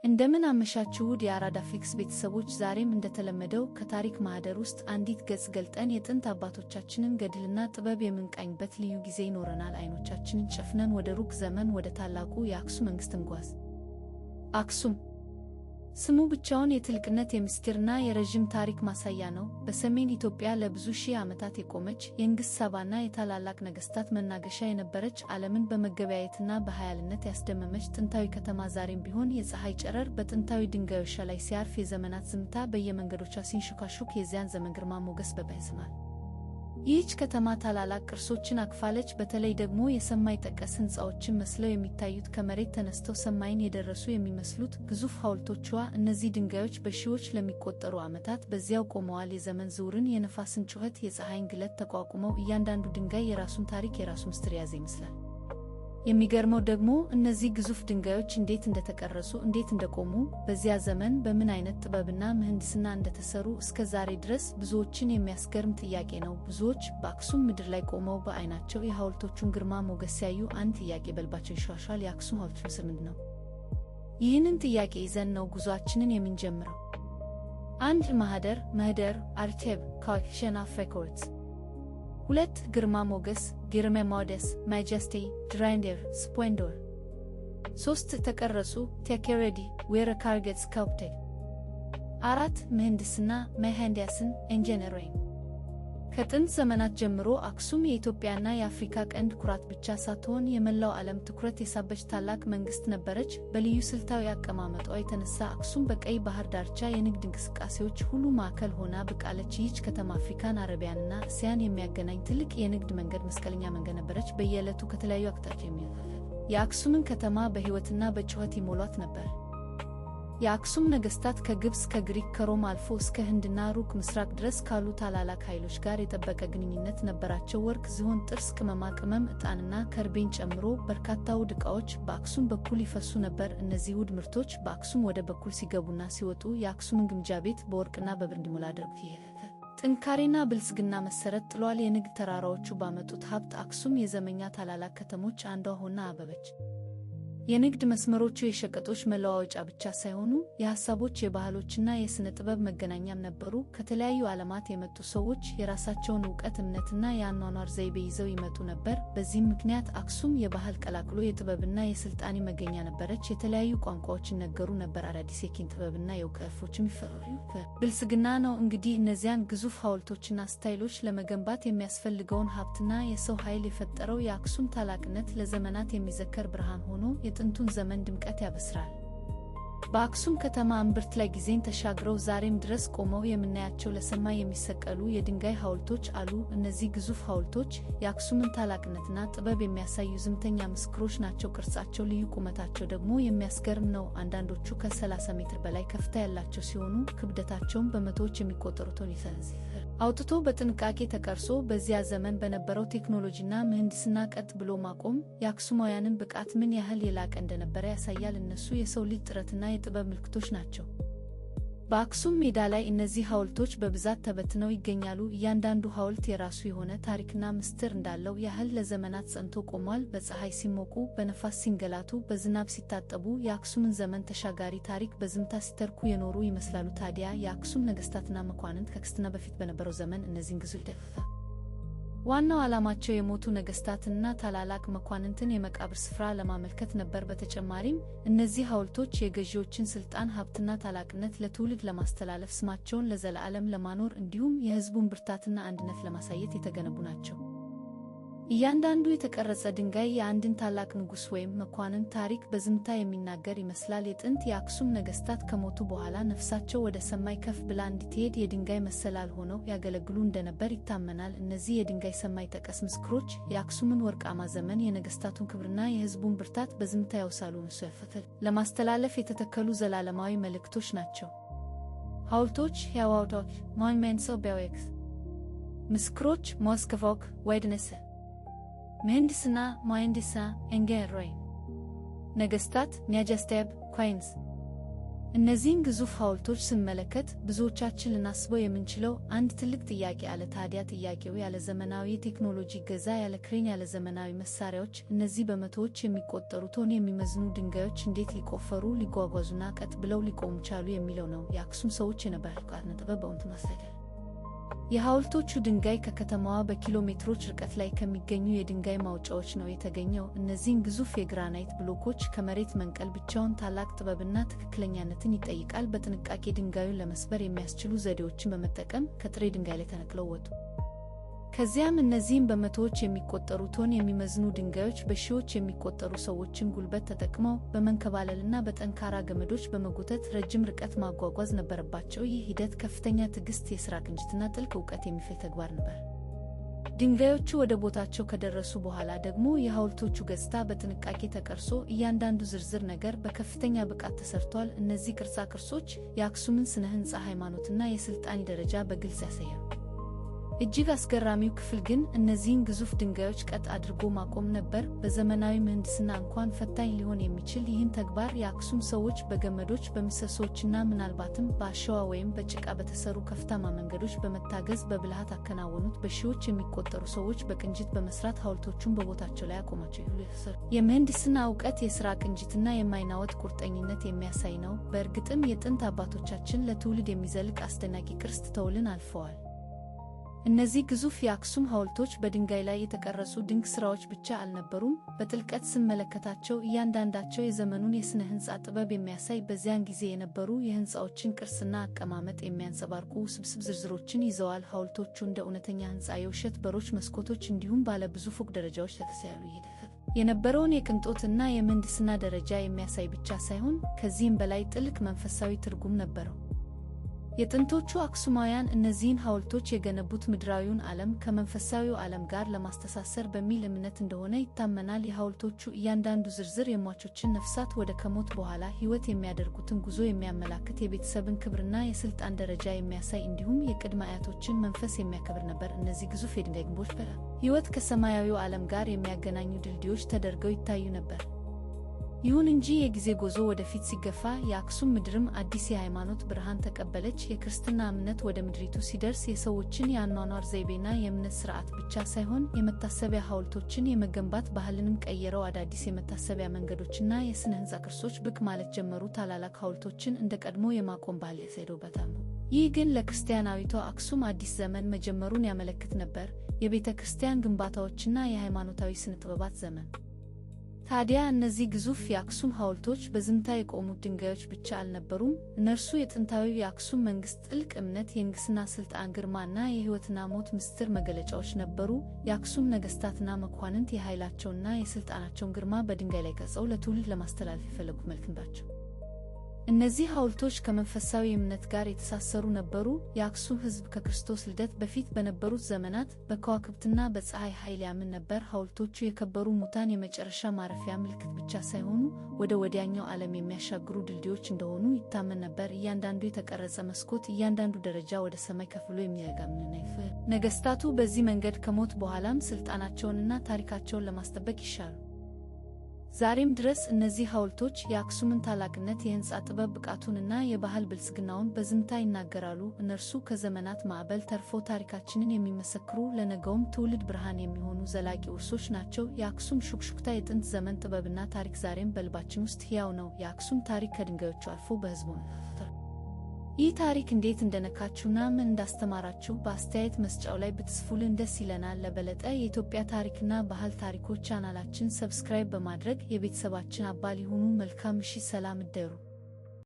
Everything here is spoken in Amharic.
እንደምን አመሻችሁ ውድ የአራዳ ፍሊክስ ቤተሰቦች፣ ዛሬም እንደተለመደው ከታሪክ ማህደር ውስጥ አንዲት ገጽ ገልጠን የጥንት አባቶቻችንን ገድልና ጥበብ የምንቃኝበት ልዩ ጊዜ ይኖረናል። አይኖቻችንን ጨፍነን ወደ ሩቅ ዘመን፣ ወደ ታላቁ የአክሱም መንግሥት እንጓዝ። አክሱም ስሙ ብቻውን የትልቅነት፣ የምስጢርና የረዥም ታሪክ ማሳያ ነው። በሰሜን ኢትዮጵያ ለብዙ ሺህ ዓመታት የቆመች፣ የንግሥት ሳባና የታላላቅ ነገሥታት መናገሻ የነበረች፣ ዓለምን በመገበያየትና በኃያልነት ያስደመመች ጥንታዊ ከተማ ዛሬም ቢሆን የፀሐይ ጨረር በጥንታዊ ድንጋዮቿ ላይ ሲያርፍ፣ የዘመናት ዝምታ በየመንገዶቿ ሲንሾካሾክ የዚያን ዘመን ግርማ ሞገስ በበህስማል። ይህች ከተማ ታላላቅ ቅርሶችን አቅፋለች። በተለይ ደግሞ የሰማይ ጠቀስ ሕንፃዎችን መስለው የሚታዩት፣ ከመሬት ተነስተው ሰማይን የደረሱ የሚመስሉት ግዙፍ ሐውልቶቿ። እነዚህ ድንጋዮች በሺዎች ለሚቆጠሩ ዓመታት በዚያው ቆመዋል። የዘመን ዝውውርን፣ የነፋስን ጩኸት፣ የፀሐይን ግለት ተቋቁመው እያንዳንዱ ድንጋይ የራሱን ታሪክ፣ የራሱን ምስጢር የያዘ ይመስላል። የሚገርመው ደግሞ እነዚህ ግዙፍ ድንጋዮች እንዴት እንደተቀረጹ፣ እንዴት እንደቆሙ፣ በዚያ ዘመን በምን አይነት ጥበብና ምህንድስና እንደተሰሩ እስከ ዛሬ ድረስ ብዙዎችን የሚያስገርም ጥያቄ ነው። ብዙዎች በአክሱም ምድር ላይ ቆመው በዓይናቸው የሐውልቶቹን ግርማ ሞገስ ሲያዩ አንድ ጥያቄ በልባቸው ይሿሿል። የአክሱም ሐውልቶች ምስጢር ምንድን ነው? ይህንን ጥያቄ ይዘን ነው ጉዞአችንን የምንጀምረው። አንድ፣ ማህደር ምህደር archive, collection of records። ሁለት፣ ግርማ ሞገስ፣ ግርማ ሞገስ፣ majesty, grandeur, splendor። ሶስት፣ ተቀረጹ፣ ተቀረጹ፣ were carved, sculpted። አራት፣ ምህንድስና፣ ምህንድስና፣ engineering። ከጥንት ዘመናት ጀምሮ አክሱም የኢትዮጵያና የአፍሪካ ቀንድ ኩራት ብቻ ሳትሆን የመላው ዓለም ትኩረት የሳበች ታላቅ መንግሥት ነበረች። በልዩ ስልታዊ አቀማመጧ የተነሳ አክሱም በቀይ ባህር ዳርቻ የንግድ እንቅስቃሴዎች ሁሉ ማዕከል ሆና ብቅ አለች። ይህች ከተማ አፍሪካን፣ አረቢያንና እስያን የሚያገናኝ ትልቅ የንግድ መንገድ፣ መስቀለኛ መንገድ ነበረች። በየዕለቱ ከተለያዩ አቅጣጫ የአክሱምን ከተማ በሕይወትና በጩኸት ይሞሏት ነበር። የአክሱም ነገሥታት ከግብፅ፣ ከግሪክ፣ ከሮም አልፎ እስከ ህንድና ሩቅ ምስራቅ ድረስ ካሉ ታላላቅ ኃይሎች ጋር የጠበቀ ግንኙነት ነበራቸው። ወርቅ፣ ዝሆን ጥርስ፣ ቅመማ ቅመም፣ ዕጣንና ከርቤን ጨምሮ በርካታ ውድ ዕቃዎች በአክሱም በኩል ይፈሱ ነበር። እነዚህ ውድ ምርቶች በአክሱም ወደብ በኩል ሲገቡና ሲወጡ የአክሱምን ግምጃ ቤት በወርቅና በብር እንዲሞላ አደረጉት። ጥንካሬና ብልጽግና መሰረት ጥሏል። የንግድ ተራራዎቹ ባመጡት ሀብት አክሱም የዘመኗ ታላላቅ ከተሞች አንዷ ሆና አበበች። የንግድ መስመሮቹ የሸቀጦች መለዋወጫ ብቻ ሳይሆኑ የሐሳቦች፣ የባህሎችና የሥነ ጥበብ መገናኛም ነበሩ። ከተለያዩ ዓለማት የመጡ ሰዎች የራሳቸውን እውቀት፣ እምነትና የአኗኗር ዘይቤ ይዘው ይመጡ ነበር። በዚህም ምክንያት አክሱም የባህል ቀላቅሎ፣ የጥበብና የስልጣኔ መገኛ ነበረች። የተለያዩ ቋንቋዎች ይነገሩ ነበር። አዳዲስ የኪነ ጥበብና የእውቀት ዘርፎችም ይፈጠሩ። ብልጽግና ነው እንግዲህ እነዚያን ግዙፍ ሐውልቶችና ስታይሎች ለመገንባት የሚያስፈልገውን ሀብትና የሰው ኃይል የፈጠረው። የአክሱም ታላቅነት ለዘመናት የሚዘከር ብርሃን ሆኖ የጥንቱን ዘመን ድምቀት ያበስራል። በአክሱም ከተማ እምብርት ላይ ጊዜን ተሻግረው ዛሬም ድረስ ቆመው የምናያቸው ለሰማይ የሚሰቀሉ የድንጋይ ሐውልቶች አሉ። እነዚህ ግዙፍ ሐውልቶች የአክሱምን ታላቅነትና ጥበብ የሚያሳዩ ዝምተኛ ምስክሮች ናቸው። ቅርጻቸው ልዩ፣ ቁመታቸው ደግሞ የሚያስገርም ነው። አንዳንዶቹ ከ30 ሜትር በላይ ከፍታ ያላቸው ሲሆኑ ክብደታቸውም በመቶዎች የሚቆጠሩ ቶን አውጥቶ በጥንቃቄ ተቀርጾ በዚያ ዘመን በነበረው ቴክኖሎጂና ምህንድስና ቀጥ ብሎ ማቆም የአክሱማውያንን ብቃት ምን ያህል የላቀ እንደነበረ ያሳያል። እነሱ የሰው ልጅ ጥረትና የጥበብ ምልክቶች ናቸው። በአክሱም ሜዳ ላይ እነዚህ ሐውልቶች በብዛት ተበትነው ይገኛሉ። እያንዳንዱ ሐውልት የራሱ የሆነ ታሪክና ምስጢር እንዳለው ያህል ለዘመናት ጸንቶ ቆሟል። በፀሐይ ሲሞቁ፣ በነፋስ ሲንገላቱ፣ በዝናብ ሲታጠቡ የአክሱምን ዘመን ተሻጋሪ ታሪክ በዝምታ ሲተርኩ የኖሩ ይመስላሉ። ታዲያ የአክሱም ነገሥታትና መኳንንት ከክርስትና በፊት በነበረው ዘመን እነዚህን ግዙፍ ዋናው ዓላማቸው የሞቱ ነገሥታትንና ታላላቅ መኳንንትን የመቃብር ስፍራ ለማመልከት ነበር። በተጨማሪም እነዚህ ሐውልቶች የገዢዎችን ስልጣን፣ ሀብትና ታላቅነት ለትውልድ ለማስተላለፍ፣ ስማቸውን ለዘላለም ለማኖር እንዲሁም የሕዝቡን ብርታትና አንድነት ለማሳየት የተገነቡ ናቸው። እያንዳንዱ የተቀረጸ ድንጋይ የአንድን ታላቅ ንጉሥ ወይም መኳንንት ታሪክ በዝምታ የሚናገር ይመስላል። የጥንት የአክሱም ነገሥታት ከሞቱ በኋላ ነፍሳቸው ወደ ሰማይ ከፍ ብላ እንድትሄድ የድንጋይ መሰላል ሆነው ያገለግሉ እንደነበር ይታመናል። እነዚህ የድንጋይ ሰማይ ጠቀስ ምስክሮች የአክሱምን ወርቃማ ዘመን፣ የነገሥታቱን ክብርና የሕዝቡን ብርታት በዝምታ ያውሳሉ። ለማስተላለፍ የተተከሉ ዘላለማዊ መልእክቶች ናቸው። ሐውልቶች ሕያዋን monuments, obelisk። ምስክሮች mosaic witness። ምህንድስና ምህንድስና engineering። ነገሥታት ነገሥታት, kings። እነዚህን ግዙፍ ሐውልቶች ስንመለከት ብዙዎቻችን ልናስበው የምንችለው አንድ ትልቅ ጥያቄ አለ። ታዲያ ጥያቄው ያለ ዘመናዊ የቴክኖሎጂ እገዛ፣ ያለ ክሬን፣ ያለ ዘመናዊ መሳሪያዎች እነዚህ በመቶዎች የሚቆጠሩ ቶን የሚመዝኑ ድንጋዮች እንዴት ሊቆፈሩ፣ ሊጓጓዙና ቀጥ ብለው ሊቆሙ ቻሉ የሚለው ነው። የአክሱም ሰዎች የነበራቸው ጥበብ በእውነት ማሳያል። የሐውልቶቹ ድንጋይ ከከተማዋ በኪሎ ሜትሮች ርቀት ላይ ከሚገኙ የድንጋይ ማውጫዎች ነው የተገኘው። እነዚህን ግዙፍ የግራናይት ብሎኮች ከመሬት መንቀል ብቻውን ታላቅ ጥበብና ትክክለኛነትን ይጠይቃል። በጥንቃቄ ድንጋዩን ለመስበር የሚያስችሉ ዘዴዎችን በመጠቀም ከጥሬ ድንጋይ ላይ ተነቅለው ወጡ። ከዚያም እነዚህም በመቶዎች የሚቆጠሩ ቶን የሚመዝኑ ድንጋዮች በሺዎች የሚቆጠሩ ሰዎችን ጉልበት ተጠቅመው በመንከባለልና በጠንካራ ገመዶች በመጎተት ረጅም ርቀት ማጓጓዝ ነበረባቸው። ይህ ሂደት ከፍተኛ ትዕግስት፣ የሥራ ቅንጅትና ጥልቅ እውቀት የሚፈልግ ተግባር ነበር። ድንጋዮቹ ወደ ቦታቸው ከደረሱ በኋላ ደግሞ የሐውልቶቹ ገጽታ በጥንቃቄ ተቀርጾ እያንዳንዱ ዝርዝር ነገር በከፍተኛ ብቃት ተሰርቷል። እነዚህ ቅርጻ ቅርጾች የአክሱምን ስነ ሕንፃ፣ ሃይማኖትና የሥልጣኔ ደረጃ በግልጽ ያሳያሉ። እጅግ አስገራሚው ክፍል ግን እነዚህን ግዙፍ ድንጋዮች ቀጥ አድርጎ ማቆም ነበር። በዘመናዊ ምህንድስና እንኳን ፈታኝ ሊሆን የሚችል ይህን ተግባር የአክሱም ሰዎች በገመዶች፣ በምሰሶዎችና ምናልባትም በአሸዋ ወይም በጭቃ በተሰሩ ከፍታማ መንገዶች በመታገዝ በብልሃት አከናወኑት። በሺዎች የሚቆጠሩ ሰዎች በቅንጅት በመስራት ሐውልቶቹን በቦታቸው ላይ አቆማቸው። የምህንድስና እውቀት፣ የሥራ ቅንጅትና የማይናወጥ ቁርጠኝነት የሚያሳይ ነው። በእርግጥም የጥንት አባቶቻችን ለትውልድ የሚዘልቅ አስደናቂ ቅርስ ትተውልን አልፈዋል። እነዚህ ግዙፍ የአክሱም ሐውልቶች በድንጋይ ላይ የተቀረጹ ድንቅ ሥራዎች ብቻ አልነበሩም። በጥልቀት ስንመለከታቸው እያንዳንዳቸው የዘመኑን የሥነ ሕንፃ ጥበብ የሚያሳይ፣ በዚያን ጊዜ የነበሩ የሕንፃዎችን ቅርጽና አቀማመጥ የሚያንጸባርቁ ውስብስብ ዝርዝሮችን ይዘዋል። ሐውልቶቹ እንደ እውነተኛ ሕንፃ የውሸት በሮች፣ መስኮቶች እንዲሁም ባለ ብዙ ፎቅ ደረጃዎች ተተሰያሉ። የነበረውን የቅንጦትና የምህንድስና ደረጃ የሚያሳይ ብቻ ሳይሆን ከዚህም በላይ ጥልቅ መንፈሳዊ ትርጉም ነበረው። የጥንቶቹ አክሱማውያን እነዚህን ሐውልቶች የገነቡት ምድራዊውን ዓለም ከመንፈሳዊው ዓለም ጋር ለማስተሳሰር በሚል እምነት እንደሆነ ይታመናል። የሐውልቶቹ እያንዳንዱ ዝርዝር የሟቾችን ነፍሳት ወደ ከሞት በኋላ ሕይወት የሚያደርጉትን ጉዞ የሚያመላክት፣ የቤተሰብን ክብርና የሥልጣን ደረጃ የሚያሳይ እንዲሁም የቅድመ አያቶችን መንፈስ የሚያከብር ነበር። እነዚህ ግዙፍ የድንጋይ ግንቦች ሕይወት ከሰማያዊው ዓለም ጋር የሚያገናኙ ድልድዮች ተደርገው ይታዩ ነበር። ይሁን እንጂ የጊዜ ጉዞ ወደፊት ሲገፋ የአክሱም ምድርም አዲስ የሃይማኖት ብርሃን ተቀበለች። የክርስትና እምነት ወደ ምድሪቱ ሲደርስ የሰዎችን የአኗኗር ዘይቤና የእምነት ሥርዓት ብቻ ሳይሆን የመታሰቢያ ሐውልቶችን የመገንባት ባህልንም ቀየረው። አዳዲስ የመታሰቢያ መንገዶችና የሥነ ሕንፃ ቅርሶች ብቅ ማለት ጀመሩ። ታላላቅ ሐውልቶችን እንደ ቀድሞ የማቆም ባህል ሄዶበታል። ይህ ግን ለክርስቲያናዊቷ አክሱም አዲስ ዘመን መጀመሩን ያመለክት ነበር፣ የቤተ ክርስቲያን ግንባታዎችና የሃይማኖታዊ ሥነ ጥበባት ዘመን። ታዲያ እነዚህ ግዙፍ የአክሱም ሐውልቶች በዝምታ የቆሙት ድንጋዮች ብቻ አልነበሩም። እነርሱ የጥንታዊው የአክሱም መንግሥት ጥልቅ እምነት፣ የንግሥና ሥልጣን ግርማና የሕይወትና ሞት ምስጢር መገለጫዎች ነበሩ። የአክሱም ነገሥታትና መኳንንት የኃይላቸውንና የሥልጣናቸውን ግርማ በድንጋይ ላይ ቀርጸው ለትውልድ ለማስተላለፍ የፈለጉት መልእክት ናቸው። እነዚህ ሐውልቶች ከመንፈሳዊ እምነት ጋር የተሳሰሩ ነበሩ። የአክሱም ሕዝብ ከክርስቶስ ልደት በፊት በነበሩት ዘመናት በከዋክብትና በፀሐይ ኃይል ያምን ነበር። ሐውልቶቹ የከበሩ ሙታን የመጨረሻ ማረፊያ ምልክት ብቻ ሳይሆኑ ወደ ወዲያኛው ዓለም የሚያሻግሩ ድልድዮች እንደሆኑ ይታመን ነበር። እያንዳንዱ የተቀረጸ መስኮት፣ እያንዳንዱ ደረጃ ወደ ሰማይ ከፍ ብሎ የሚያጋምንና ነገሥታቱ በዚህ መንገድ ከሞት በኋላም ሥልጣናቸውንና ታሪካቸውን ለማስጠበቅ ይሻሉ። ዛሬም ድረስ እነዚህ ሐውልቶች የአክሱምን ታላቅነት፣ የሕንፃ ጥበብ ብቃቱንና የባህል ብልጽግናውን በዝምታ ይናገራሉ። እነርሱ ከዘመናት ማዕበል ተርፎ ታሪካችንን የሚመሰክሩ፣ ለነገውም ትውልድ ብርሃን የሚሆኑ ዘላቂ ውርሶች ናቸው። የአክሱም ሹክሹክታ፣ የጥንት ዘመን ጥበብና ታሪክ ዛሬም በልባችን ውስጥ ሕያው ነው። የአክሱም ታሪክ ከድንጋዮቹ አልፎ በሕዝቡ ይህ ታሪክ እንዴት እንደነካችሁና ምን እንዳስተማራችሁ በአስተያየት መስጫው ላይ ብትጽፉልን ደስ ይለናል። ለበለጠ የኢትዮጵያ ታሪክና ባህል ታሪኮች ቻናላችን subscribe በማድረግ የቤተሰባችን አባል ይሁኑ። መልካም ምሽት፣ ሰላም እደሩ።